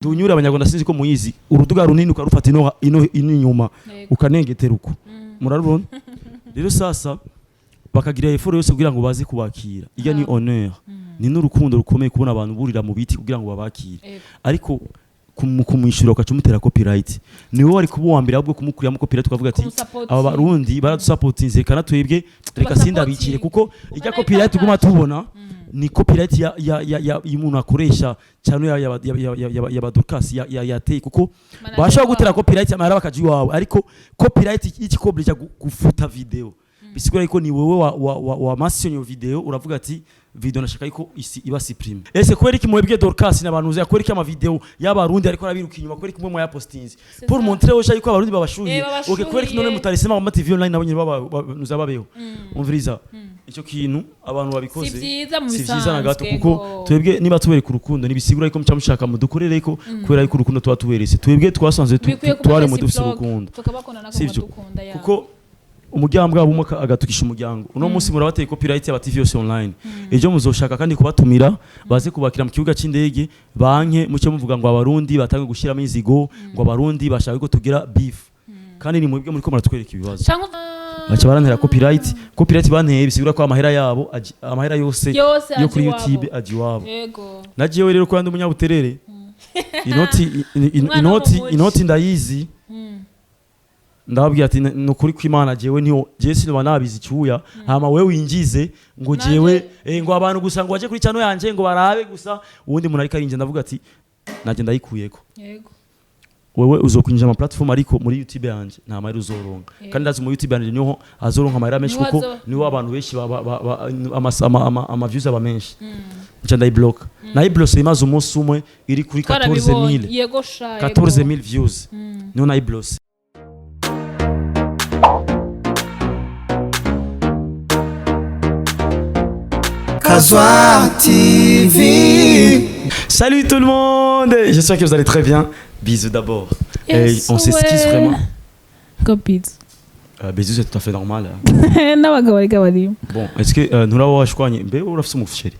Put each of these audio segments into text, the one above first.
Dunyura abanyarwanda, sinzi ko muyizi, uruduga runini ukarufata ino ino ino inyuma, ukanengetera uko murarubona. Rero sasa bakagira effort yose kugira ngo baze kubakira. Iya ni honneur, ni n'urukundo rukomeye kubona abantu burira mu biti kugira ngo babakire. Ariko kumwishyura ugaca umutera copyright, ni wowe wari kuba uwa mbere ahubwo kumukuriramo copyright, ukavuga ati Kumusapotinga. aba Barundi baradusapotinze, kana twebwe reka sindabikire, kuko ijya copyright tuguma tubona ni copyright ya y'umuntu akoresha cyane ya Dorcas ya yateye, kuko Manager bashobora gutera wabo. copyright amahera bakaja iwawe, ariko copyright ikikobleja gufuta video bisigura yuko ni wewe wa mentionne iyo video, uravuga ati video nashaka yuko isi iba supprime. Ese kubera iki mwebwe Dorcas n'abantu uzi, kubera iki ama video y'Abarundi ariko arabiruka inyuma, kubera iki mwe mwayapostinze C'est pour ça. montrer aux gens yuko Abarundi babashuhiye? Eh, babashuhiye. Okay, kubera iki none mutarisema ama TV online nabo nyine baba nuzababeho? Umviriza, icyo kintu abantu babikoze Si vyiza mu si vyiza na gato, bisanzwe kuko twebwe niba tubereka urukundo, ntibisigura yuko muca mushaka mudukorere ko kubera yuko urukundo tuba tuberetse. Twebwe twasanze Bikwiye kuba twaremwe dufise reciproque, urukundo, tukabakunda nako sivyo? badukunda ya. Kuko umuryango wabo umwe agatukisha umuryango. Uno munsi murabateye copyright y'aba TV yose online, ejo muzoshaka kandi kubatumira baze kubakira mu kibuga c'indege, banke muce muvuga ngo Abarundi batange gushiramo inzigo, ngo Abarundi bashaka ko tugira beef, kandi ni mwebwe muriko muratwereka ibibazo. Canke Baca barantera copyright. Copyright banteye bisigura ko amahera yabo amahera yose yose yo kuri aje iwabo. YouTube aje iwabo. Najewe rero ko ndi umunyabuterere, inoti Umwana inoti wo mu muji. Inoti ndayizi. Ndababwira ati ni ukuri kw'Imana, jewe niho jewe sinaba nabizi icyuya, hama wewe winjize ngo jewe ngo abantu gusa ngo baje kuri channel yanje ngo barabe gusa uwundi muntu ariko arinjye. Ndavuga ati najye ndayikuyeko. Wewe uzokwinjira ama platform, ariko muri YouTube yanje nta mahera uzoronka. Kandi ndazi mu YouTube yanje niho azoronka amahera menshi, Niho kuko niho abantu benshi ama views aba menshi. Nca ndayiblock. Nayiblose imaze umunsi umwe iri kuri Twarabibonye. 14,000. Yego sha, yego. 14,000 views niho nayiblose. Kazwa TV. Salut tout le monde. J'espère que vous allez très bien. Bisous d'abord. Yes, Et on s'excuse ouais. vraiment. Go bisous. Bisous, c'est tout à fait normal, hein. N'abagabo ariko barimo. Bon, est-ce que nturaba washwanye mbe urafise umuchéri?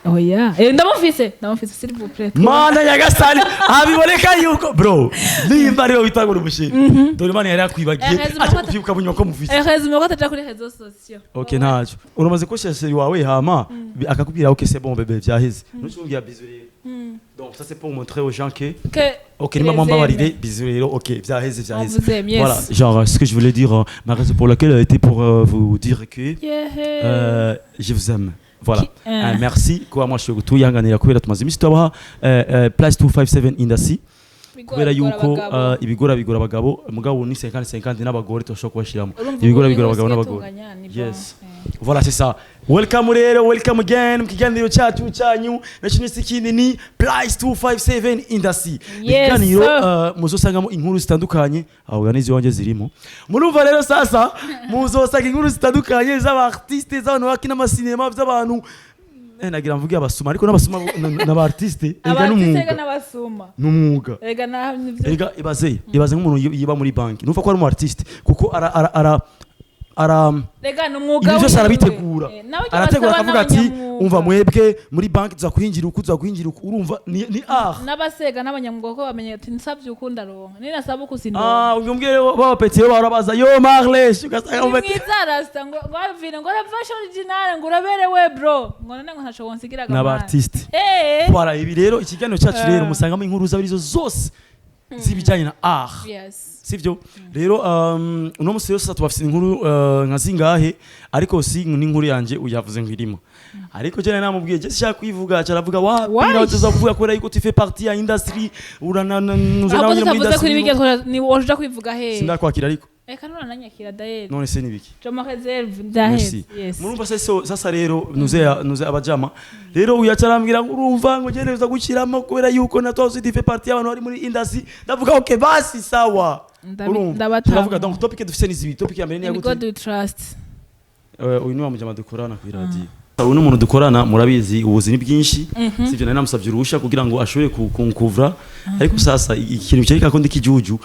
Oya. Ndamufise, ndamufise, s'il vous plaît. Mana nyagasani, abiboneka yuko bro nimba ariwe witangura umuchéri, dore Imana yari yakwibagiye, aje kuvyibuka bunyuma ko mufise. Heureusement ko ataja kuri réseaux sociaux. Ok, ntacyo. Uramaze ko chéri wawe hama akakubwira ok, c'est bon bébé, vyaheze, ntucumbwira bisous rero? Donc ça, c'est pour montrer aux gens que Que ok, nimba les mwambabarire, aime. Bisous rero, ok, vyaheze, On vyaheze. vous aime, yes. Voilà, genre ce que je voulais dire, ma raison pour laquelle a été pour vous dire que je vous aime. Voilà. Merci kuba mwashoboye kutuyanganira kubera tumaze iminsi tubaha plus 257 industry, kubera yuko ibigora bigora abagabo, mugabo ni 50 50 n'abagore turashobora kubashiramo. Ibigora bigora abagabo n'abagore. Yes. Voilà, c'est ça. Welcome rero, welcome again mu kiganiro cyacu cyanyu nacyo ni ikindi, ni plus 257 industry. Yes, Ikiganiro sir. muzosangamo inkuru zitandukanye, aho n'izo wanjye zirimo. Murumva rero sasa muzosanga inkuru zitandukanye z'aba artiste, z'abantu bakina amasinema, z'abantu nagira mvuge abasuma, ariko n'abasuma n'aba artiste erega Abartiste n'umwuga. N'abasuma. N'umwuga. Ega na nivyo. Erega ibaze, ibaze nk'umuntu yiba muri banki, numva ko ari umu artiste, kuko ara Rega ni umwuga ibintu byose wiwe. arabitegura. Nawe icyo Arategura basaba akavuga ati n'abanyamwuga. umva, mwebwe muri banki tuzakwinjira uku, tuzakwinjira uku. Urumva ni art. N'abasega n'abanyamwuga ko bamenye ati nsabye ukunda ronka ninasaba uku sindonka. Ah, umbwire baba petit yo barabaza yo Marley, ugasanga Ni mu petit mwiza rasta ngo avine ngo uravashe original, ngo uraberewe bro, ngo none ngo ntaco wonsigira. N'aba artiste. Voilà, ibi rero ikiganiro cyacu rero musangamo inkuru z'abarizo zose z'ibijyanye na art. Sivyo? Rero uno musi rero sasa tubafise inkuru nka zingahe, ariko si n'inkuru yanje uyavuze ngo irimo, ariko je namubwiye je sishaka kuyivuga, caravuga wapi. Why? Nawe tuza kuvuga kubera yuko tu fais partie ya industry, urana nuza Ahubwo nawe nyine muri tutavuze kuri industry. bijya ni woja kwivuga he? Sindakwakira ariko. Eka none nanyakira daye. None se nibiki? Je me réserve ndaheze. Merci. Yes. Murumva se sasa rero nuze abajama rero uyaca arambwira ngo urumva ngo gende uza gushyiramo kubera yuko na toi aussi tu fais partie y'abantu bari muri industry. Ndavuga ok, basi sawa. Urumva Ndabatanga. Turavuga donc topic dufise ni zibiri. Topic ya mbere ni In yagute? God we trust. Uyu ni wa mujama dukorana kuri radio. Uyu ni umuntu dukorana, murabizi ubuzi ni bwinshi, sivyo? Nari namusavye uruhusha kugira ngo ashobore kunkuvura, ariko sasa ikintu cyereka ko ndi kijuju,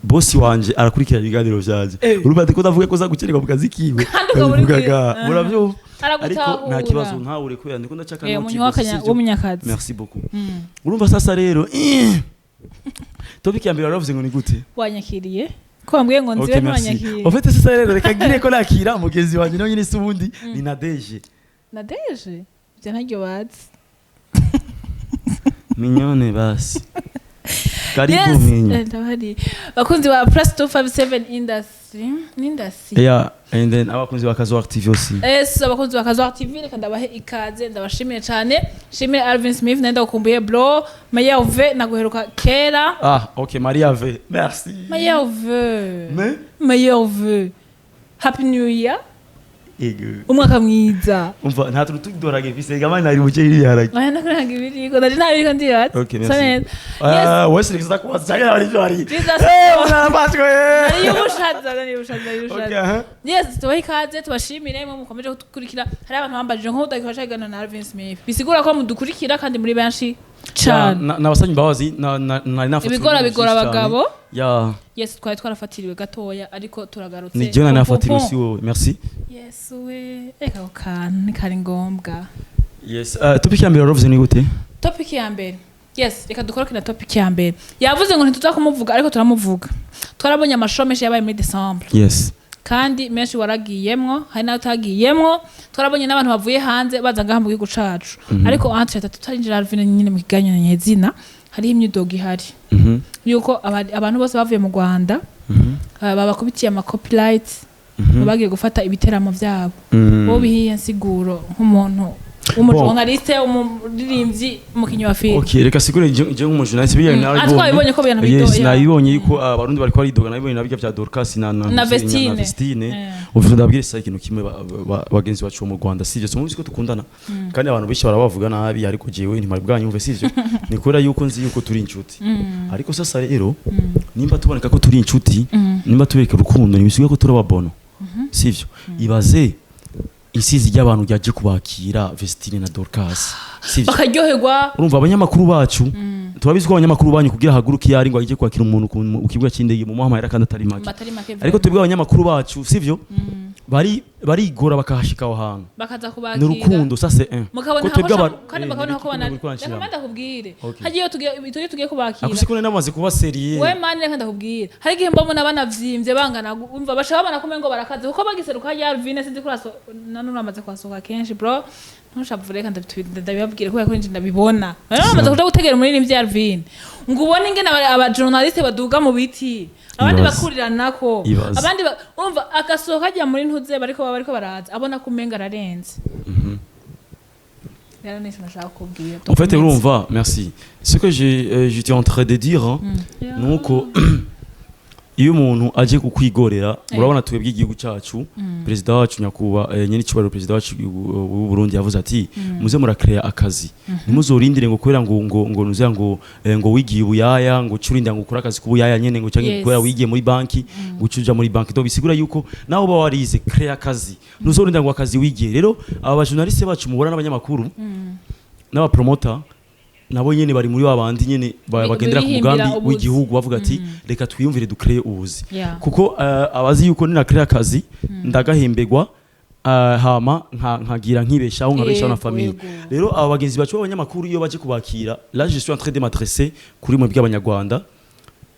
bosi wanje arakurikirana ibiganiro vyanje. Urumva ndiko ndavuga ko za gukererwa mu kazi kiwe. Kandi ukaba uri Ndabivugaga, muravyumva, ariko nta Aragutahura. kibazo, ntawe kubera ndiko ndacaka Eh, noti umunywa gusa, sivyo? w'umunyakazi. Merci beaucoup. Urumva sasa rero Topic ya mbere waravuze ngo ni gute? Wanyakiriye ko wambwiye ngo nzibe? Okay, merci. Ntiwanyakiriye. En fait, sasa rero reka ngire ko nakira mugenzi wanjye, nawe nyine si ubundi ni Nadege. Nadeje ibyo ntaryo bazi. Mignone, basi karibu. Yes. Minyo. Ndabari bakunzi ba Plus 257 industry n'industry. Yeah, and then abakunzi ba Kazoa TV aussi. Yes, abakunzi ba Kazoa TV, reka ndabahe ikaze, ndabashimiye cyane. Shimire Alvin Smith, nenda ndagukumbuye bro. Meilleur V, naguheruka kera. Ah, ok, Maria V, merci. Meilleur V. Mais Meilleur V, happy new year. Ego. Umwaka mwiza. Umva, nta tuntu tudorage mfise gamani, nari muke ibiharage. Aya nakuranga ibiriko, ndaje nta biriko ndiratse. Ok, Sa merci. neza. Ah, wese reka kubaza cyane ari byo ari. Jesus. Eh, unabashwe. Nariyo ubushaza, nariyo ubushaza, nariyo Ok. ubushaza. Aha. Yes, tubahe ikaze, tubashimire mwe mukomeje kudukurikira. Hari abantu bambajije nko udakora kiganiro na Alvin Smith, bisigura ko mudukurikira kandi muri benshi cyane. Nabasanye imbabazi, nari nafatiriwe Ibigora n'ibintu bigora byinshi cyane. abagabo. Ya. Yes, twari twarafatiriwe gatoya, ariko turagarutse. Ni jewe nari nafatiriwe, Pum, pum. si wowe. Merci. Yes we, reka ako kantu ntikari ngombwa. Yes, topic ya mbere waravuze ni gute? Topic ya mbere, yes, reka dukoroke na topic ya mbere. Yavuze ngo ntituza kumuvuga, ariko turamuvuga. Twarabonye amashow menshi yabaye muri December. Yes. Kandi menshi waragiyemwo, hari n'ayo utagiyemwo. Twarabonye n'abantu bavuye hanze baza ngaha mu gihugu cacu. Ariko entre tutarinjira, Alvin, nyine mu kiganiro nyezina, hariho imyidogo ihari yuko abantu bose bavuye mu Rwanda babakubitiye ama copyright bagiye gufata ibiteramo vyabo. Bo bihiye nsiguro nk'umuntu w'umujournaliste, umuririmbyi, umukinyi wa filime? Ok, reka sigure je nk'umujournaliste biriya. Ah, twabibonye ko ibintu Yes, bidoya. nabibonye yuko abarundi bariko baridoga. Nabibonye nabirya vya Dorcas na Na Vestine. Na Vestine. Ubu ndabwire sasa ikintu kimwe, bagenzi bacu bo mu Rwanda, sivyo? So muzi ko dukundana, kandi abantu benshi barabavuga nabi, ariko jewe ntimari bwanyumve, sivyo? Ni kubera yuko nzi yuko turi inshuti. Ariko sasa rero, nimba tuboneka ko turi inshuti, nimba tubereka urukundo, ntibisigaye ko turababono, sivyo? Ibaze insizi ry'abantu ryaje kubakira Vestine na Dorcas, sivyo? Bakaryoherwa. Urumva abanyamakuru bacu, turabizi ko abanyamakuru banyu kugira haguruke iyo ari ngo ajye kwakira umuntu ku kibuga cy'indege mu muhamahera kandi atari make. Batari make. Ariko twebwe abanyamakuru bacu, sivyo, bari barigora bakahashika aho hantu. Bakaza kubakira. Ni urukundo, ça c'est un. Mukabona Ko twebwe kandi bakabona ko bana uriko reka uranshiramo. manda ndakubwire. Okay. Hagiye tugiye tugiye tugiye kubakira. Ako siko namaze kuba sérieux. We mani, reka ndakubwire, hari igihe mbabona banavyimbye bangana, umva baca babona ko umengo barakaze kuko bagiseruka harya. Alvin, sinzi kuraso nanone uramaze kuhasohoka kenshi bro, ntushavure, reka ndabibabwire kubera ko ninje ndabibona. Rero bamaze kuja gutegera umuririmbyi Alvin, ngo ubone ingene aba journaliste baduga mu biti, abandi Ibaze. bakuriranako. Ibaze. Abandi umva agasohoka ajya muri ntuze, bariko baraza abona ko umenga ararenze. Rero nico nashaka kukubwira. En fait, urumva, merci. Ce que j'étais en train de dire, hein, nuko iyo umuntu aje kukwigorera, murabona twebwe igihugu cyacu, perezida wacu nyakuba nyene icyubahiro perezida wacu w'u Burundi yavuze ati: "Muze murakrea akazi, ntimuzorindire ngo kubera ngo nuze ngo wigiye ubuyaya ngo uce urindira ngo ukore akazi k'ubuyaya nyene, ngo canke kubera wigiye muri banki ngo uce uja muri banki." Donc bisigura yuko nawe uba warize, créer akazi, ntuzorindira ngo akazi wigiye. Rero aba bajournaliste bacu mubona n'abanyamakuru n'abapromoter nabo nyene bari muri babandi nyene bagendera ku bihimbira mugambi ubuzi. w'igihugu, bavuga ati: "Reka twiyumvire dukreye ubuzi." Kuko abazi yuko ninakrea akazi ndagahembegwa, hama nkagira nkibeshaho, nkabeshaho na famille. Rero aba bagenzi bacu b'abanyamakuru iyo baje kubakira, là je suis en train de m'adresser kuri mwe bw'abanyarwanda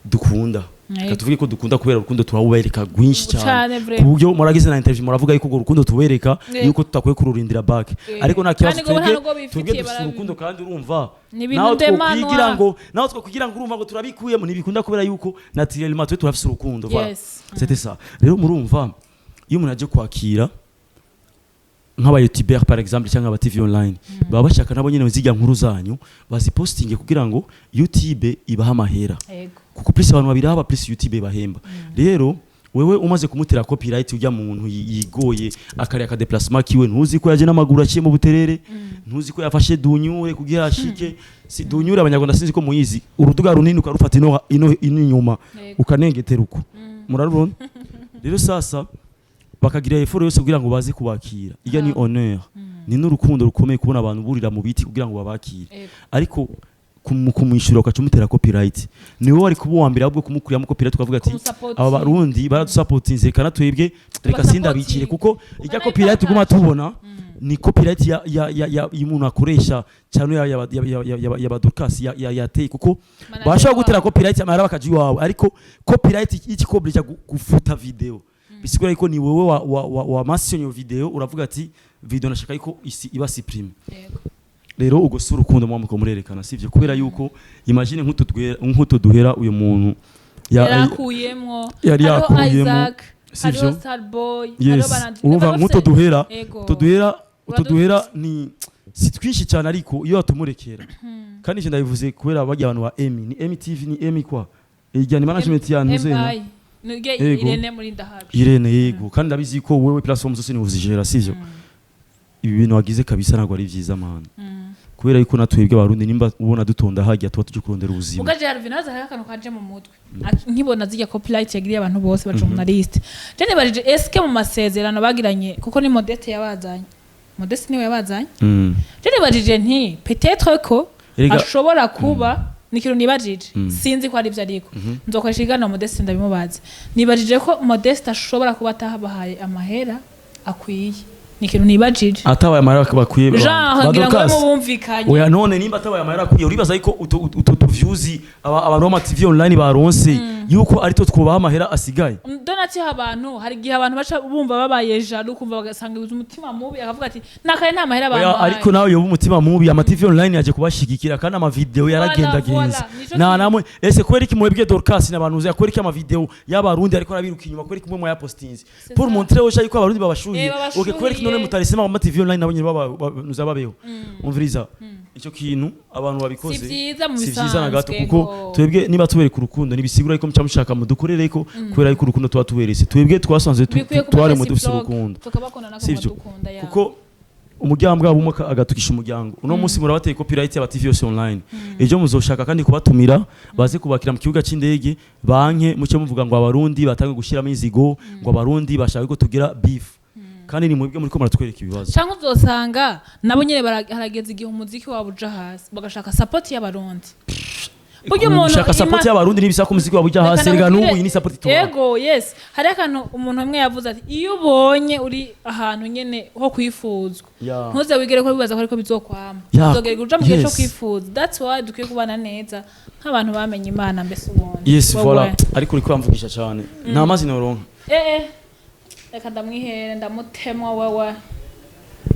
dukunda. Reka tuvuge ko dukunda, kubera urukundo turawubereka rwinshi cyane, Cane, ku buryo muragize na interview muravuga yuko urwo rukundo tubereka yuko tutakwiye kururindira back. Ariko nta kibazo, Kandi ngo nta twebwe nubwo bifitiye twebwe dufite urukundo, kandi urumva Ni ibintu naho ndemanwa. twokwigira ngo, naho twokwigira ngo urumva ngo turabikuyemo, ntibikunda, kubera yuko naturellement twe turafise urukundo. Voilà. C'était ça. Rero murumva iyo umuntu aje kwakira nk'aba youtubeur par exemple cyangwa aba TV online, baba bashaka nabo nyene zijya nkuru zanyu bazipostinge kugira ngo YouTube ibahe amahera, kuko plus abantu babiraba, plus YouTube ibahemba. Rero wewe umaze kumutera copyright ujya muntu yigoye akari aka déplacement kiwe, ntuzi ko yaje n'amaguru aciye mu buterere, ntuzi ko yafashe dunyure kugira ashike. Si dunyure, abanyarwanda sinzi ko muyizi, uruduga runini ukarufata ino inyuma, ukanengetera uko, murarubona. Rero sasa bakagira effort yose kugira ngo baze kubakira, iya ni honneur, ni n'urukundo rukomeye kubona abantu burira mu biti kugira ngo babakire. Ariko Kumwishyura ukaca umutera copyright, niwe wari kuba uwa mbere ahubwo kumukuriramo copyright, ukavuga ati Kumusapotinga. aba Barundi baradusapotinze, reka natwebwe reka sindabikire, kuko ijya copyright tuguma tubona ni copyright ya y'umuntu akoresha cyane ya ba Dorcas yateye, kuko Manager bashobora gutera wabo. copyright amahera bakaja iwawe, ariko copyright y'ikikobli cya gufuta video bisigura yuko ni wewe wa mention iyo video, uravuga ati video nashaka yuko isi iba supprime. Rero ubwo si urukundo muba muko murerekana, sivyo? Kubera yuko imagine nk'utu duhera uyu muntu Yarakuyemwo. Yari Hariho yakuyemwo, Isaac, sivyo? hariho Starboy, hariho Yes. urumva Urumva nk'utu duhera Ego. utu duhera utu duhera ni si twinshi cyane, ariko iyo watumurekera. Kandi icyo ndabivuze kubera bajya abantu ba Emi, ni Emi TV, ni Emi kwa ijya ni management ya Ntuzena. MI Nige. Ego. Irene muri ndahabi. Irene, yego. Kandi ndabizi ko wewe platform zose ni uzigera, sivyo? Ibi bintu wagize kabisa ntabwo ari byiza, man, kubera yuko natwebwe Abarundi, nimba ubona dutonda hajya, tuba tuje kurondera ubuzima. Ugaje Alvin, haza hariho akantu kaje mu mutwe. Nkibona zirya copyright yagiriye abantu bose ba journaliste, je nibarije eske mu masezerano bagiranye, kuko ni Modeste yabazanye, Modeste niwe yabazanye. Je nibajije nti peut-être ko ashobora kuba ni ikintu nibajije, sinzi ko ari byo, ariko nzokoresha ikiganiro Modeste ndabimubaze. Nibajije ko Modeste ashobora kuba atabahaye amahera akwiye, ni ikintu nibajije. Atabaye amahera bakwiye Genre ba ngira ngo Dorcas. mubumvikanye. Oya, none nimba atabaye amahera akwiye, uribaza yuko utu tuviews abantu b'ama TV online baronse yuko ari two twubaha amahera asigaye? Donati, abantu hari igihe abantu baca bumva babaye jaloux, kumva bagasanga umutima mubi, akavuga ati nakaye nta mahera Oya, bampaye. ariko nawe yoba umutima mubi, ama TV online yaje kubashigikira kandi ama video yaragendagenze. Voilà, nico Na namwe ese kubera iki mwebwe Dorcas n'abantu uzi, kubera iki ama video y'Abarundi ariko arabiruka inyuma, kubera iki mwe mwayapostinze C'est pour ça. montrer aux gens yuko Abarundi babashuhiye? Babashuhiye. Okay, kubera iki none mutarisema ama TV online nabo nyine baba nuza babeho? Umviriza, icyo kintu abantu babikoze Si vyiza mu si vyiza na gato, bisanzwe, kuko ngo. twebwe niba tubereka urukundo ntibisigura yuko muca mushaka mudukorere ko, kubera yuko urukundo tuba tuberetse, twebwe twasanze Bikwiye kuba twari mu dufise réciproque, urukundo, tukabakunda nako sivyo? mukadukunda ya. Kuko umuryango wabo umwe agatukisha umuryango. Uno munsi murabateye copyright y'aba TV yose online, ejo muzoshaka kandi kubatumira baze kubakira mu kibuga c'indege, banke muce muvuga ngo Abarundi batange gushiramo inzigo, ngo Abarundi bashaka ko tugira beef, kandi ni mwebwe muriko muratwereka ibibazo. Canke uzosanga nabo nyene harageze igihe umuziki wabo uja hasi, bagashaka support y'Abarundi. Burya umuntu Ushaka support y'Abarundi n'ibisaka umuziki wabo ujya hasi. Rega n'ubu iyi ni support tubaha. Yego, yes, hari akantu umuntu umwe yavuze ati iyo ubonye uri ahantu nyene ho kwifuzwa, ntuze wigere ko wibaza ko ariko bizokwama, uzogera uja mu gihe cyo kwifuza. That's why dukwiye kubana neza nk'abantu bamenye Imana mbese ubundi. Yes. Wowe. Voilà, ariko uriko uramvugisha cyane, nta mazi noronka. Reka ndamwihere, ndamutemwa wewe.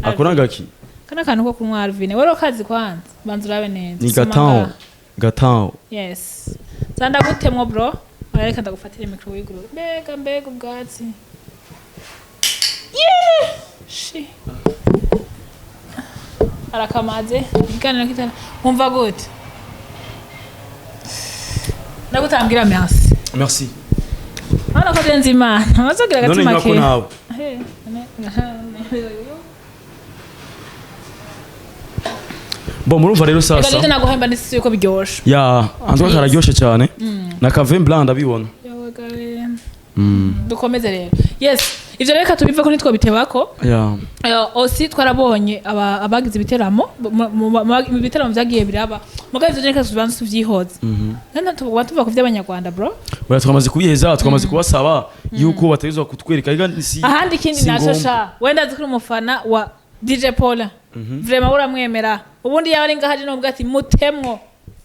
Ako nagaki? Kana kantu ko kunywa, Alvin, wewe ukazi kwanza, banza urabe neza. Ni Soma gatao. ngaha. Gatao. Yes, za ndagutemwa bro. Oya, reka ndagufatire micro wigurure. Mbega mbega ubwatsi! Yeah! Shi arakamaze ikiganiro kitana. Wumva gute ndagutambwira merci? Merci. Urabona ko denze Imana bazogira None agatima nyuma ko keza. nawe He, bon, murumva rero Reka sasa. nivyo naguhemba ndisi yuko biryoshe. Ya antuka kararyoshe cyane na ka vin blanc ndabibona. Yawe gawe. Dukomeze rero. Yes, ivyo rero reka tubiveko, ntitwobitebako. Ya. Aussi twarabonye abagize ibiteramo mu biteramo vyagiye biraba, mugabo ivyo reka tubanze tuvyihoze. None tuba tuva ku vy'Abanyarwanda, bro. Oya, twamaze kubiheza, twamaze kubasaba yuko bategerezwa kutwereka. Ega si Ahandi ikindi si naco ngombwa. sha, wenda azi ko uri umufana wa DJ Paul, vraiment uramwemera. Ubundi yaba ari ngaho aje nubwo ati mutemwo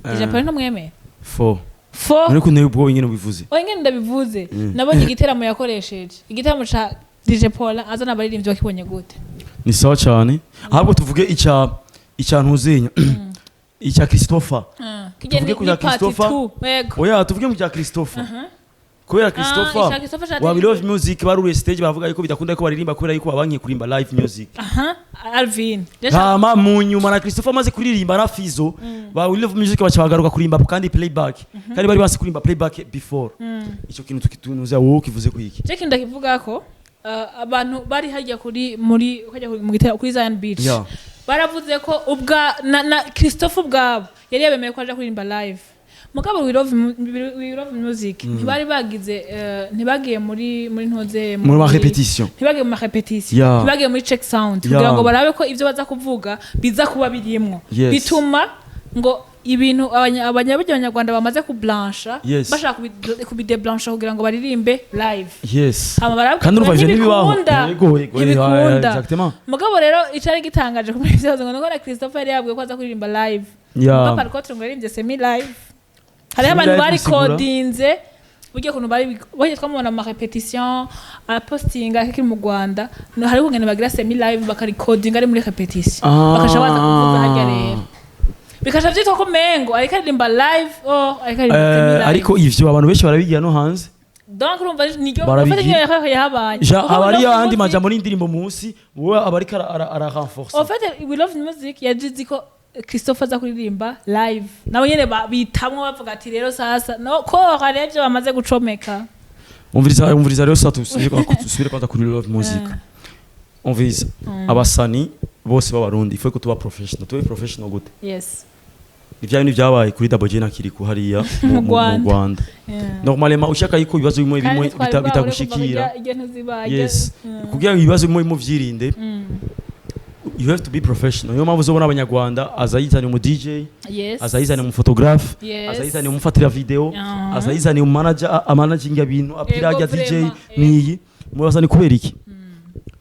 DJ Paul, ntumwemera? Fo. Fo. Ariko nteye ubwoba ingene ubivuze. Oya, ingene ndabivuze, nabonye igiteramo yakoresheje, igiteramo ca DJ Paul azana abaririmbyi, wakibonye gute? Ni sawa cyane. Ahubwo tuvuge icya ntuzenya, icya Christopher. Kijya Tuvuge ni ku bya ni part Christopher. 2, yego. Oya, tuvuge mu bya Christopher, kubera Christopher Icya Christopher wa We Love Music baruriye stage, baravuga yuko bidakunda ko baririmba kubera yuko babankiye kurimba live music. Aha Alvin. Hama mu nyuma na Christopher amaze kuririmba na Fizo, ba We Love Music baca bagaruka kurimba kandi playback, kandi bari basi kurimba playback before. Icyo kintu tukitunuza, wowe ukivuze ku iki? Je kintu ndakivuga ko abantu bari hajya kuri muri hajya mu gitera kuri Zion Beach baravuze ko ubwa na Christophe ubwabo yari yabemeye ko aja kuririmba live, mugabo We Love Music ntibari bagize ntibagiye muri ntoze Muri ma répétition. Ntibagiye mu ma répétition, ntibagiye muri check sound kugira ngo barabe ko ivyo baza kuvuga biza kuba birimwo. Bituma ngo Ibintu abanyarwanda bamaze kublansha, bashaka kubideblansha kugira ngo baririmbe live. Hama barabwira Kandi urumva ivyo ntibibaho. ntibikunda. Yego, Ntibikunda. exactement. Mugabo rero icari gitangaje kuri ivyo ngo nuko na Christopher yari yabwiye ko aza kuririmba live. Mugabo par contre ngo yaririmbye semi live. Hariho Semi abantu live bari bisigura? kodinze burya kuntu bari burya twamubona mu marépétition apostinga akiri mu Rwanda. No hariho kungene bagira semi live, bakarikodinga ari muri répétition, bakaca baza kuvuza harya. Rero bikaca vyitwa ko mengo ariko aririmba live, oh, ariko aririmba semi live. Ariko ivyo abantu benshi barabigira no hanze. Donc urumva niryo Barabigira. ufite niyo yahabaye. Ja. Kuko Aba ari We Love ayandi Music- majambo n'indirimbo munsi, wowe aba ariko ara renforcer. En fait, We Love Music yagize ko Christopher aza kuririmba live, nabo nyene bitamwo bavuga ati rero sasa no ko hari ivyo bamaze gucomeka. Umviriza, umviriza rero, sasa tusubire kwanza kuri Love Music. Umviriza, abasani bose b'Abarundi, il faut ko tuba professional. Tube professional gute? Ivya bintu byabaye kuri Double J na Kiriku hariya Mu mu Rwanda. Rwanda. Normalement ushaka yuko ibibazo bimwe Kandi bimwe twari bwabure kuva bitagushikira. irya ntuzibaye. Kugira ngo ibibazo bimwe bimwe uvyirinde, you have to be professional. Niyo mpamvu uzobona Abanyarwanda aza yizaniye umu DJ, aza yizaniye umu photographe, aza yizaniye umufatira video, aza yizaniye umu manager amanaginga ibintu, abwira ajya DJ Vraiment, niyi mubaza ni kubera iki?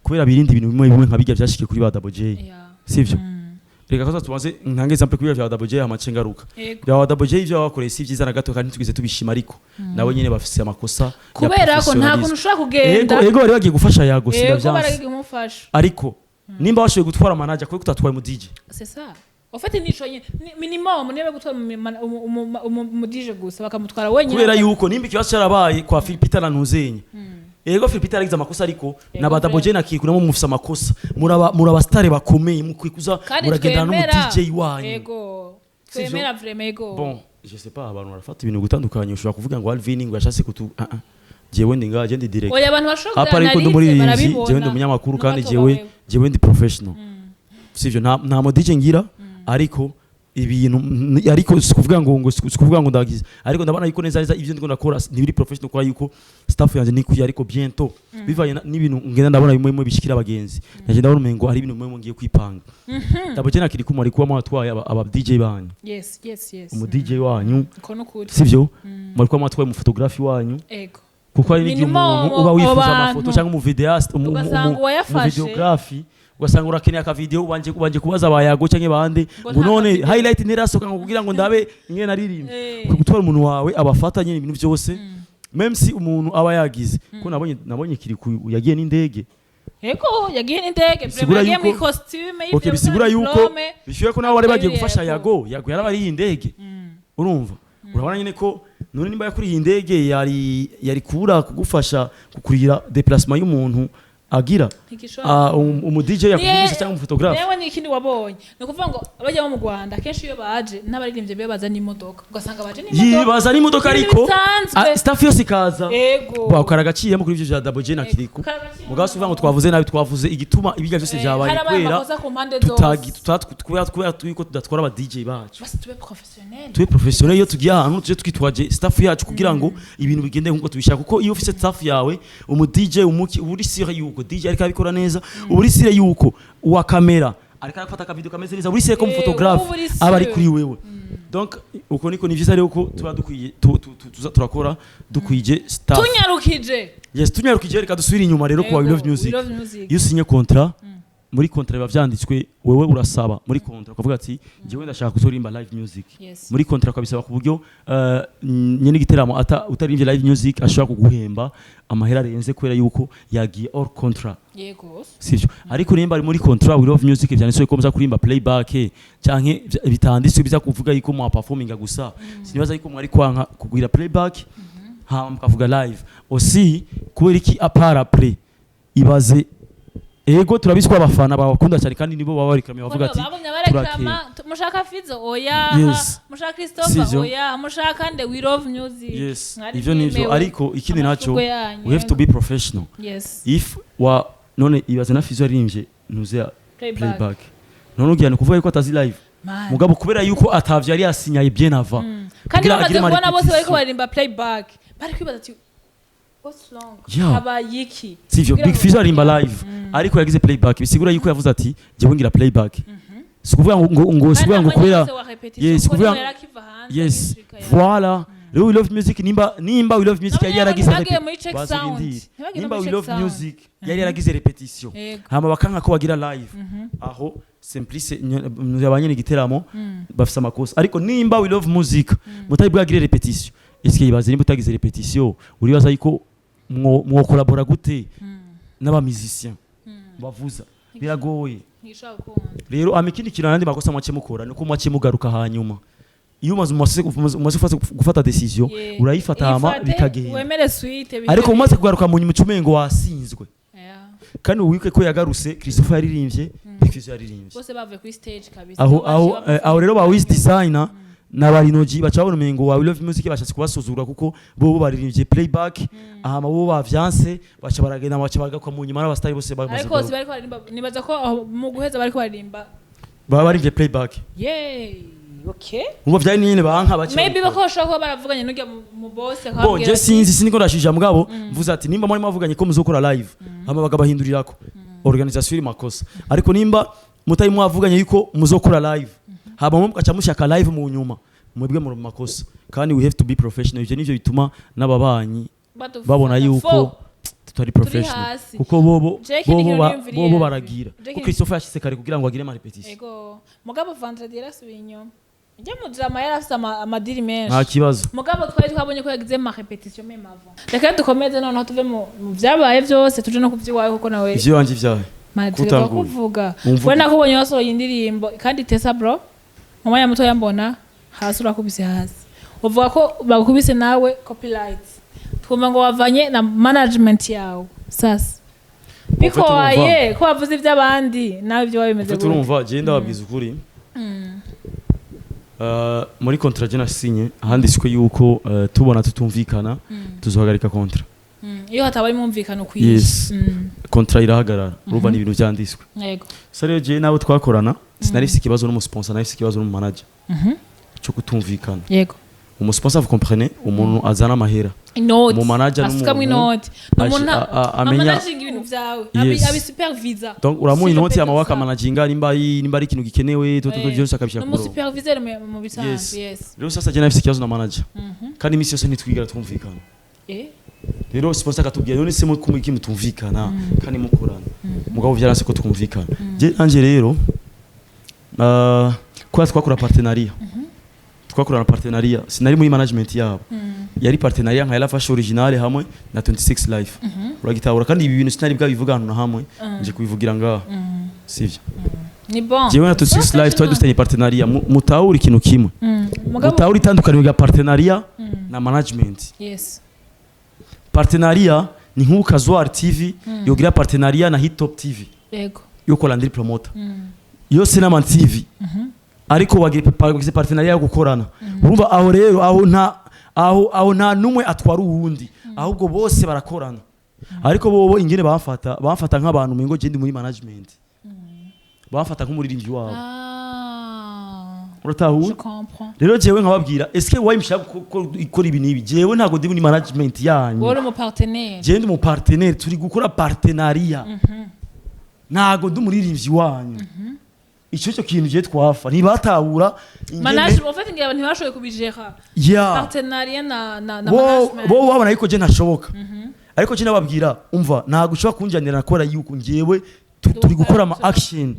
Kubera birinda ibintu bimwe bimwe nka bijya byashikiye kuri ba Double J. Sivyo? Reka kwanza tubanze ntange example kuri bya Double J, hama ngaruka. Bya Double J, ibyo bakoreye si byiza na gato, kandi ntitwigeze tubishima, ariko nabo nyene bafise amakosa ya Kubera ko nta professionalism. kuntu ushobora kugenda. Ego, bari bagiye gufasha Yago, sindavyanse. Baragiye kumufasha. Ariko nimba bashoboye gutwara manager, kubera kutatwaye mu DJ? C'est ça. En fait, nico nyene minimum niba gutwara umu DJ gusa, bakamutwara wenyine. Kubera yuko nimba ikibazo cyarabaye kwa Philipita na Ntuzenya, ego, Philipita yaragize amakosa, ariko na ba Double J na Kiriku nabo mufise amakosa. Muraba star bakomeye, mukwiye kuza Kandi muragendana n'umu twemera. DJ wanyu. Ego. Sivyo? Twemera vraiment, ego. Bon, je sais pas, abantu barafata ibintu gutandukanye. Ushobora kuvuga ngo Alvin ngo yashatse kutu ah ah, jewe ndi ngaha, je ndi direct. Oya, abantu bashobora Apa, ariko ndi analyse, umuririmbyi, barabibona. jewe ndi umunyamakuru, kandi Nuko jewe atoba jewe ndi professional, sivyo? Nta mu DJ ngira, ariko ibintu ariko si kuvuga ngo ndagize, ariko ndabona yuko neza neza ibyo ndiko ndakora ntibiri professional, kwa yuko staff yanjye nikwiye. Ariko bientôt, bivanye n'ibintu ngenda ndabona bimwe bimwe bishikira abagenzi, naje ndabona umengo hari ibintu bimwe bimwe ngiye kwipanga. Double J na Kiriku mwari kuba mwatwaye aba DJ banyu, umu DJ wanyu, Uko nukuri. sivyo? Mwari kuba mwatwaye umu photographe wanyu, kuko hari n'igihe Minimum umuntu uba wifuza abantu. amafoto cyangwa umu vidéaste, Ugasanga uwayafashe. umu vidéographe, ugasanga urakeneye akavideo, ubanje kubaza abayago canke bande Ngo ngo nta none kavideo. highlight ntirasohoka, ngo kugira ngo ndabe ingene naririmba. Gutwara umuntu wawe abafata nyine ibintu byose, même si umuntu aba yagize ko nabonye Kiriku yagiye n'indege. Ego, yagiye n'indege. Bisigura Vraiment, yagiye muri costume y'ivyo. Bisigura yuko diplôme. bishyuye ko nabo bari bagiye gufasha Yego. Yago. Yago yarabariye indege. Urumva, urabona nyine ko none nimba yakuriye indege, yari kubura kugufasha kukurira déplacement y'umuntu agira Ntigishobora. Umu DJ yakuvugisha cyangwa umu photographe. Yewe, ni ikindi wabonye, ni ukuvuga ngo abajya bo mu Rwanda kenshi iyo baje n'abaririmbyi biyo baza n'imodoka, ugasanga baje n'imodoka. Yibaza n'imodoka, Ibintu ariko bisanzwe. Staff yose ikaza. Ba karagaciyemo kuri ivyo vya Double J na Kiriku. Karagaciyemo. Mugabo si uvuga ngo twavuze nabi, twavuze igituma ibijya byose vyabaye Harabaye kubera amakosa ku mpande tutagi zose. kubera yuko tudatwara aba DJ bacu. Basi tube professionnel. Tube professionnel. Iyo tugiye ahantu, tuje twitwaje staff yacu kugira ngo ibintu bigende nkuko tubishaka, kuko iyo ufise staff yawe, umu DJ, umuki, uba uri sûr yuko DJ ariko abikora neza, uba uri sûr yuko uwa kamera ariko arafata akavideo kameze neza, uba uri sûr ko umuphotographe uba uri aba ari sûr. kuri wewe. Donc uko niko ni vyiza rero ko tuba dukwiye tuza turakora dukwije staff. Tunyarukije. Yes, tunyarukije. Reka dusubire inyuma rero ku wa We Ego, Love Music. We Love Music. Iyo usinye contrat, muri contrat biba vyanditswe, wewe urasaba muri contrat ukavuga ati jewe ndashaka kuzorimba live music. Muri contrat ukabisaba ku buryo nyene igiteramo ata utaririmbye live music ashobora kuguhemba amahera arenze, kubera yuko yagiye hors contrat. Sivyo? Ariko nimba ari muri contrat We Love Music vyanditswe ko muza kurimba playback, canke bitanditswe biza kuvuga yuko mwa performinga gusa, sinibaza yuko mwari kwanka kugira playback hama mukavuga live aussi. Kubera iki? À part après, ibaze, ego, turabizi ko abafana babakunda cyane, kandi nibo baba barikamye bavuga ati Babonye bareklama: mushaka Fizo? Oya. Mushaka Christopher? Oya. Mushaka nde? We Love Music. Mwari Ivyo nivyo. mwemewe. Ariko ikindi naco, Amashurwe yanyu. we have to be professional. If wa none ibaze na Fizo yaririmbye ntuze Playback. playback, none ugira ni kuvuga yuko atazi live? Man. Mugabo kubera yuko atavyo yari yasinyaye bien avant Kandi kugira bamaze agire kubona bose bariko ama répétition. baririmba playback, bari kwibaza ati what's wrong? Habaye iki? Sivyo? Kugira Big ngo- Fizzo arimba live, ariko yagize playback, bisigura yuko yavuze ati jewe ngira playback. Si ukuvuga ngo si ukuvuga ngo kubera, yes, yes, voilà. Rero We Love Music, nimba We Love Music Nabo yari yaragize ntibagiye muri check Baza sound. urindire. Ntibagiye Nimba muri We check Love sound. Music yari yaragize répétition, hama bakanka ko bagira live, aho Simplice abanyene igiteramo bafise amakosa. Ariko nimba We Love Music mutari bwagire répétition, est-ce que ibaze nimba utagize répétition, uribaza yuko mwo collabora gute n'aba musiciens bavuza? Biragoye. Ntishobora gukunda. Rero ama ikindi kintu, ayandi makosa mwace mukora nuko mwace mugaruka hanyuma. Iyo umaze gufata décision, urayifata hama Ifate, bikagenda. Wemere suite. Ariko umaze kugaruka mu nyuma, ucumengo wasinzwe. Kandi wibuke ko yagarutse Christopher yaririmbye, Big Fizzo yaririmbye. Bose bavuye kuri stage kabisa. Aho Baciye aho bavuze. aho rero ba Wiz Designer na ba Rinogi baca babona umengo wa We Love Music bashatse kubasuzugura, kuko bo baririmbye playback, hama bo bavyanse, baca baragenda, baca bagaruka mu nyuma n'abastari bose bamaze Ariko si kugaruka. bariko baririmba, nibaza ko aho mu guheza bariko baririmba. Baba baririmbye playback. Yeah, okay. Umva, vyari nyene banka baca Maybe babikora. bako bashobora kuba baravuganye n'urya mu boss Bon, akababwira je ati, sinzi, siniko ndashija, mugabo mvuze ati nimba muri mwavuganye ko muzokora live, hama bagabahindurirako, organisation iri makosa. Ariko nimba mutari mwavuganye yuko muzokora live, hama mugaca mushaka live mu nyuma, mwebwe muri mu makosa. Kandi we have to be professional. Ivyo nivyo bituma n'ababanyi badufata babona yuko fo. tutari professional, Hasi. kuko bobo Je ikindi bobo kintu niyumviriye, bobo baragira Je kuko Christopher yashitse kare kugira ngo agire ama répétition. Ego, mugabo vendredi yarasubiye inyuma, njye mu drama yari afise amadiri menshi. Nta kibazo. Mugabo twari twabonye ko yagize ma répétition même avant. Reka dukomeze noneho, tuve mu vyabaye byose, tuje no kuvy'iwawe, kuko nawe Ivyo wanje ivyawe. Mategeko Kutanguye. kuvuga. Umvuge. We nakubonye wasohoye indirimbo kandi tesa bro, mu mwanya mutoya mbona hasi urakubise hasi, uvuga ko bagukubise nawe copyright, twumva ngo wavanye na management yawe. Sasa bikowaye ko wavuze iby'abandi, nawe ibyo wawe bimeze Ufite gute? Urumva, je ndababwiza ukuri. Muri contrat je nasinye handitswe yuko tubona tutumvikana tuzohagarika contrat. Iyo hatabaye umwumvikano ukwiye. Yes. Contrat irahagarara. Urumva ni ibintu vyanditswe. Sa rero je nabo twakorana, sinari mfise ikibazo n'umusponsor, nari mfise ikibazo n'umumanager cyo kutumvikana. Umusponsor, vous comprenez, umuntu azana amahera. Inoti. Mu manager Asukamwo n'umuntu inoti. Ni umuntu amenya amanaginga ibintu vyawe. Yes. Abi supervisa. Donc uramuha Si je inoti peux hama dire ça. wakamanaginga nimba ari ikintu gikenewe toto byose akabishyira Ni ku murongo. umusuperviseur mu bisanzwe. Yes. Yes. Rero sasa je nari mfise ikibazo na manager, kandi imisi yose ntitwigera twumvikana. Rero sponsor akatubwira: "None se muri kumwe iki mutumvikana kandi mukorana?" Mugabo vyaranse ko twumvikana. Je nanje rero, kubera twakora partenariat, twakorana partenariat, sinari muri management yabo, yari partenariat nka Yarafashe Original hamwe na 26 Life, uragitahura. Kandi ibi bintu sinari bwabivuga ahantu na hamwe, nje kubivugira ngaha, sivyo? Ni bon. Jewe na 26 Life twari dufitanye partenariat. Mutahura ikintu kimwe, Mugabo mutahura itandukaniro rya partenariat na management. Partenariat ni nk'ubu Kazuar TV yogira partenariat na Hit Top TV yo Landry Promoter, yose n'ama TV, ariko bagize partenariat yo gukorana. Urumva aho rero, aho nta numwe atwara uwundi, ahubwo bose barakorana. Ariko bobo ingene bamfata nk'abantu mengo je ndi muri management, bamfata nk'umuririmbyi wabo. Ah. Uratahura? Je comprends. Rero jewe nkababwira: "Eske wayi mushaka gukora ibi n'ibi? Jewe ntabwo ndi muri management yanyu." Wowe uri umupartenaire. Jewe ndi mu partenaire, turi gukora partenariat, ntago ndi umuririmbyi wanyu. Icyo cyo kintu je twafa ntibatahura ingene. Management, en fait, ngira ntibashoboye kubijera. Yeah. Partenariat na Bo management. bo babona yuko je ntashoboka, ariko je nababwira: "Umva, ntabwo ushobora kunjanira nakora yuko njewe turi gukora ama action."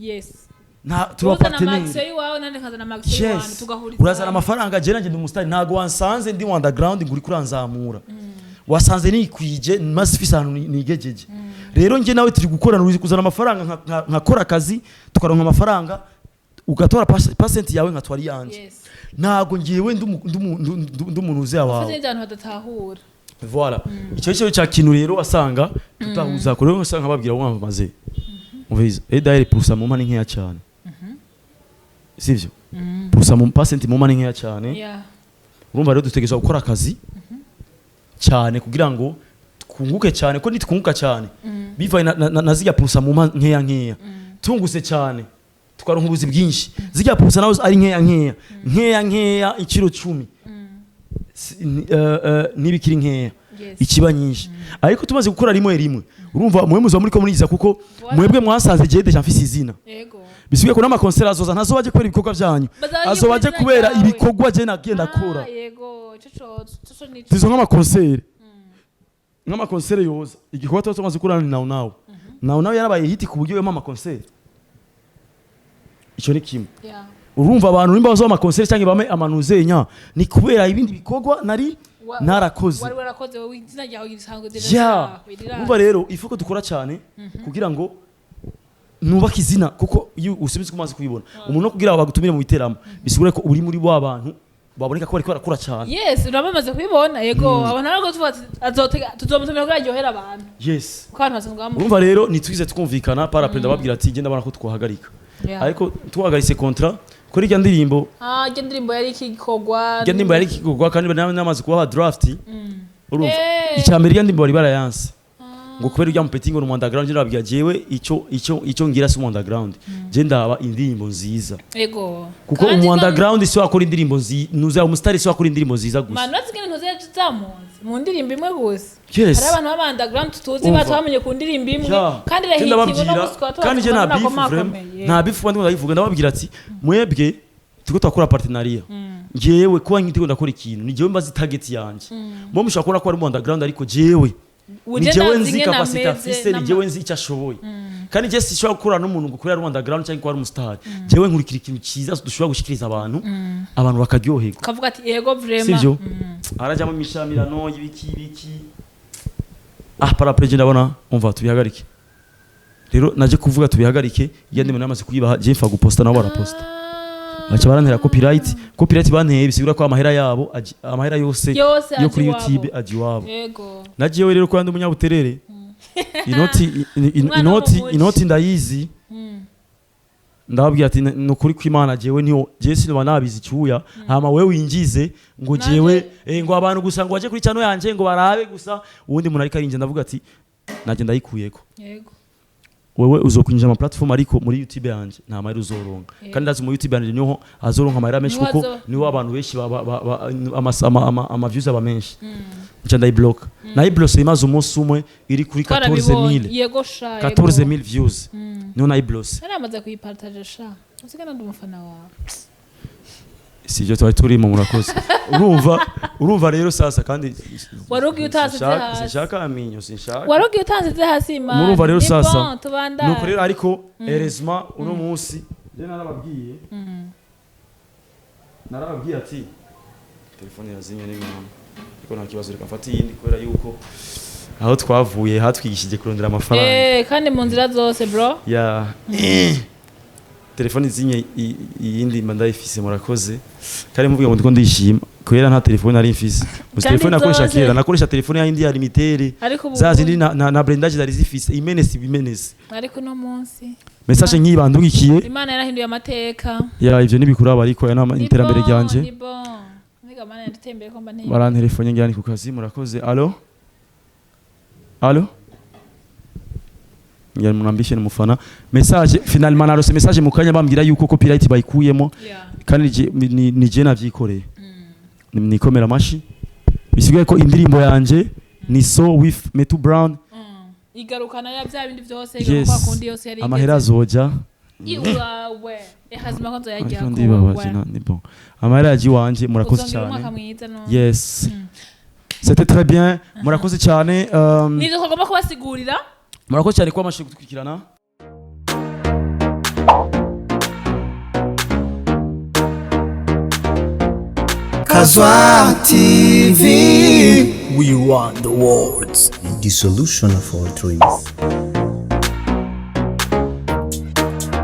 Nta tuba Uzana partenaire. action iwawe, nandi nkazana action iwanyu, tugahuriza Urazana hamwe. amafaranga, je nanjye ndi umusitari. Ntabwo wansanze ndi underground ngo uri kuranzamura, wasanze nikwije maze ifise ahantu nigejeje. Rero njye nawe turi gukorana, uri kuzana amafaranga, nkakora akazi, tukaronka amafaranga, ugatora percent yawe, nkatwara iyanjye. Ntabwo ngewe ndi umuntu uzi Ufite wawe. n'ibindi abantu badatahura. Voilà, icyo cyo cya kintu rero wasanga tutahuza kure, wasanga babwira ngo maze umviriza, et d'ailleurs pourcent mumpa ni nkeya cyane, sivyo? Pourcent mu percent mumpa ni nkeya cyane. Urumva rero dutegerezwa gukora akazi cyane kugira ngo twunguke cyane, ko nitwunguka cyane bivaye na zirya pourcent mumpa nkeya nkeya, tunguse cyane tukaronka ubuzi bwinshi, zirya pourcent nazo ari nkeya nkeya nkeya nkeya ikiro 10 ntibikiri nkeya, ikiba nyinshi. Ariko tumaze gukora rimwe rimwe, urumva mwe muza muri ko muriza, kuko Voilà. mwebwe mwasanze jewe déjà mfise izina. Bisubiye ko n'ama concert azoza, ntazoba aje kubera ibikorwa byanyu, Bazaba bagiye azoba aje kubera kubera izina ryawe. Ibikorwa je nagenda akora. Ah, yego, ico nico. Tizo nk'ama concert yoza, igikorwa tuba tumaze gukora ni nawe nawe nawe nawe yarabaye hit ku buryo yoma ama concert. Ico ni kimwe. Urumva, abantu nimba bazoba ama concert cyangwa bame amanuzenya, ni kubera ibindi bikorwa nari narakoze. Wari warakoze wowe, izina ryawe risanzwe déjà. Ya, urumva rero ifu ko dukora cyane kugira ngo nubake izina, kuko iyo usubiza ko umaze kubibona umuntu no kugira ngo bagutumire mu biteramo, bisigure ko uri muri wa bantu baboneka ko bariko barakura cyane. Yes, urabamaze kubibona, yego. Abantu ntabwo tuvuga ati azotega, tuzomutumira kugira aryohere abantu, kuko abantu basanzwe bamu Urumva rero nitwize twumvikana par après, ndababwira ati genda ndabona ko twahagarika. Ariko tuhagaritse contrat kuri irya ndirimbo. Ah, iryo ndirimbo yari ikikorwa. Irya ndirimbo yari ikigurwa kandi namaze kubaha draft, urumva. Icya mbere, irya ndirimbo bari barayanse ngo kubera urya mupeti ngo ni underground. Je ndababwira, jewe icyo ngira si underground, je ndaba indirimbo nziza. Kuko Kandi umu underground si wakora indirimbo nziza, nuza umustar si wakora indirimbo nziza gusa. Manu, urazi ingene ntuze zamunze mu ndirimbo imwe gusa? Yes. Hari abantu b'aba underground tuzi Umva. batwamenye ku ndirimbo imwe kandi Je irahitinga ndababwira, no gusa. kandi je nta beef vraiment, nta beef kandi ndayivuga. Ndababwira ati mwebwe turiko turakora partenariat, jewe kuba nk'indiko ndakora ikintu, ni jewe mbazi target yanje. Mo mushobora kubona ko ari mu underground, ariko jewe ni jewe nzi capacity afise, ni jewe nzi icyo ashoboye. Kandi je sishobora gukorana n'umuntu ngo kubera ari underground cyangwa ko ari umustar. Jewe nkurikira ikintu cyiza dushobora gushikiriza abantu, abantu bakaryoherwa. Kavuga ati yego, vraiment. Sivyo? Harajyamo imishamirano y'ibiki ibiki. Ah, par après je ndabona, umva, tubihagarike. Rero naje kuvuga tubihagarike, iyo ndimo namaze kuyibaha, je mfa guposta, nabo baraposta, baca barantera copyright. Copyright banteye bisigura ko amahera yabo amahera yose yose yo kuri aje iwabo. YouTube aje iwabo. Nagiyewe rero ko ndi umunyabuterere, inoti Umwana inoti wo mu muji. Inoti ndayizi. Ndababwira ati ni ukuri kw'Imana, jewe niyo jewe sinaba nabizi icyuya, hama wewe winjize ngo jewe ngo abantu gusa ngo baje kuri channel yanje ngo barabe gusa uwundi muntu ariko arinjye. Ndavuga ati najye ndayikuyeko. Wewe uzokwinjira ama platform, ariko muri YouTube yanje nta mahera uzoronka. Kandi ndazi mu YouTube yanje niho azoronka amahera menshi, Niho kuko niho abantu benshi ama views aba menshi. Nca ndayiblock. Nayiblose imaze umunsi umwe iri kuri Twarabibonye. 14000. Yego sha, yego. 14000 views niho nayiblose. Naramaze kuyipartage sha, usigana ndi umufana wawe. Si ibyo twari turimo, murakoze. Urumva rero sasa kandi Wari ugiye utasize hasi. Sinshaka aminyo, sinshaka. Wari ugiye utansize hasi, imana. Murumva rero Ni sasa. bon, tubandanye. Nuko rero, ariko heureusement uno munsi je narababwiye ati telefone irazimye n'imana, ariko nta kibazo, reka mfate iyindi, kubera yuko aho twavuye hatwigishije kurondera amafaranga. Kandi mu nzira zose, bro. Ya, telefone izimye, iyindi mba ndayifise. Murakoze. Kandi muvuga ngo ndiko ndishima kubera nta telefone nari mfise. Gusa Kandi telefone nakoresha zose. kera, nakoresha telefone yindi ya limitere, Ariko ubu za zindi na blindage zari zifise imenesi ibimenesi. Ariko uno munsi Message nk'iyi bandungikiye. Imana yarahinduye amateka. Ya, ivyo ntibikuraba, ariko aya ni Ni iterambere bon, ryanje. Ni bon. Niga Mana yaduteye ko mba ntiye. Barantelefone, ngira ni ku kazi. Murakoze. Allo, allo, ngira munambishe ni mufana. Message finalement narose message mu kanya bambwira yuko copyright bayikuyemo. Kandi ni je navyikoreye. Nikomera amashi, bisigaye ko indirimbo yanje ni So with Metu Brown. Igarukana ya bya bindi byose, Yes. igaruka kwa kundi yose yari Amahera azoja igeze. Iwawe ehazima ko nzoyajya. Ariko ndibabaje ni bon, amahera yaje iwanje. Murakoze Uzongera umwaka cyane. mwiza no. Yes, c'était très bien. Murakoze cyane. Nivyo twagomba kubasigurira. Murakoze cyane kuba amashe gukurikirana. Kazwa TV. We run the world. The solution of all dreams.